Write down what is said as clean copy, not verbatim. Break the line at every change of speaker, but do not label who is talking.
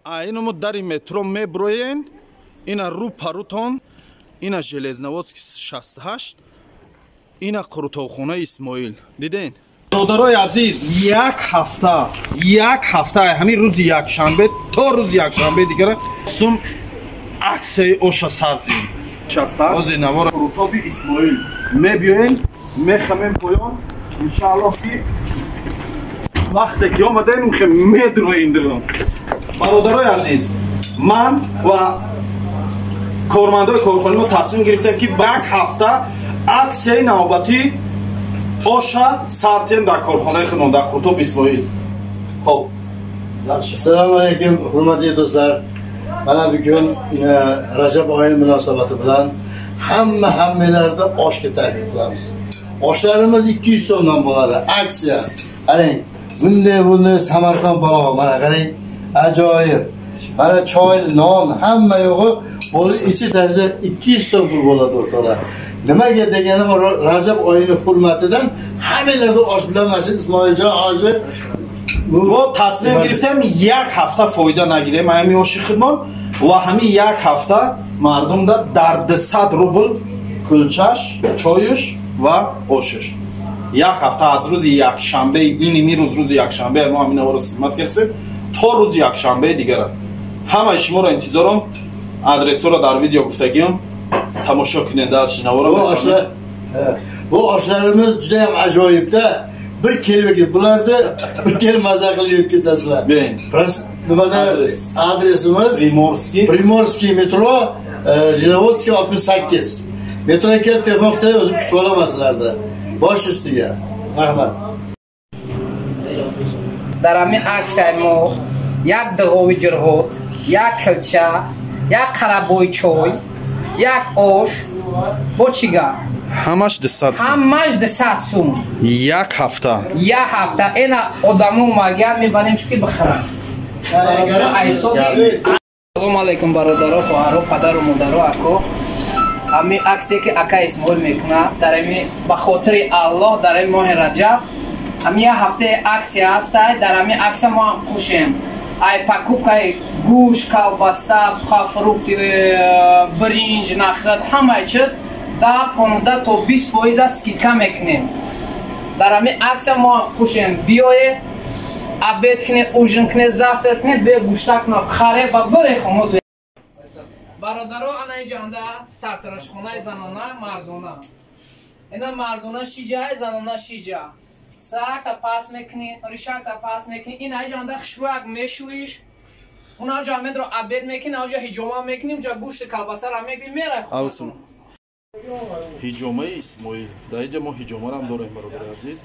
Айно мо дари метро меброен, ина рӯ парутон, ина Железноводский 68, ина қурутовхонаи Исмоил. Диден? Бародарои азиз, як ҳафта, як ҳафта, ҳамин рӯзи якшанбе то рӯзи якшанбе дигара сум аксияи оша сардем. Ози навора қурутоби Исмоил мебиёен, мехамем поён, иншааллоҳ ки вақте ки омадаем медроем дилон. Бародарои азиз, ман ва кормандои корхонаи мо тасмим гирифтем ки ба як ҳафта аксияи навбатӣ оша сартем дар корхонаи худмон дар Қуртоб Исмоил. Хоб.
Assalomu alaykum, hurmatli do'stlar. Mana bugun Rajab oyi munosabati bilan hammalarda oshga taklif qilamiz. Oshlarimiz 200 so'mdan bo'ladi. Aksiya. Qarang, bunday Samarqand palovi, mana qarang, ajoyib. Mana choy, non, hamma yo'g'i bo'lib ichi darajada 200 so'm pul bo'ladi o'rtoqlar. Nimaga deganim Rajab oyini hurmatidan hammalarda osh bilan mana shu Ismoiljon hoji
мо тасмим гирифтем як ҳафта фоида нагирем ҳамин оши хидмон ва ҳамин як ҳафта мардумда дар 200 рубл кулчаш, чоюш ва ошиш. Як ҳафта аз рӯзи якшанбе, ин рӯз рӯзи якшанбе мо ҳамин наворо хидмат кардем то рӯзи якшанбе дигара. Ҳамаи шуморо интизорам, адресҳоро дар видео гуфтагиам, тамошо кунед дальше наворо.
Bu oshlarimiz juda ham ajoyibda. Bir kelib bularni bir kel maza qilib yeb ketasizlar. Nimada adresimiz? Primorskiy metro, Железноводский 68. Metroga kelib telefon qilsangiz o'zim kutib olaman sizlarni. Bosh ustiga. Rahmat.
Дар ҳамин аксияи мо як дағови ҷирғот, як килча, як қарабои чой, як ош бо чӣ гап?
Ҳамаш 200 сум.
Ҳамаш 200 сум.
Як ҳафта.
Як ҳафта. Ина одамо омагиан мебарем ки бихаранд. Салом алейкум бародаро, хоҳаро, падару модаро, ако. Ҳамин аксие ки ака Исмоил мекунад, дар ҳамин ба хотири Аллоҳ дар ҳамин моҳи Раҷаб, ҳамин як ҳафтаи аксия ҳастай, дар ҳамин аксия мо ҳам кушем. Ай покупкаи гӯшт, колбаса, сухофрукт, биринҷ, нахд, ҳамаи чиз да 15 то 20% скидка мекунем. Дар ҳамин аксия мо ҳам кушем. Биёе, обед кунед, ужин кунед, завтрак кунед, бе гӯштак кунед, харе ва бире хонатон. Бародаро, ана инҷанда сартарошхонаи занона, мардона. Ина мардона шиҷа, занона шиҷа. Саракта пас мекунӣ, ришакта пас мекунӣ, ина инҷанда хушбӯяк мешӯиш. Унаҷа медро обед мекунӣ, онҷа ҳиҷома мекунӣ, онҷа гӯшти колбасара мегирӣ, мерай хонатон.
Ҳиҷомаи Исмоил. Дар инҷа мо ҳиҷомарам дорем, бародари азиз.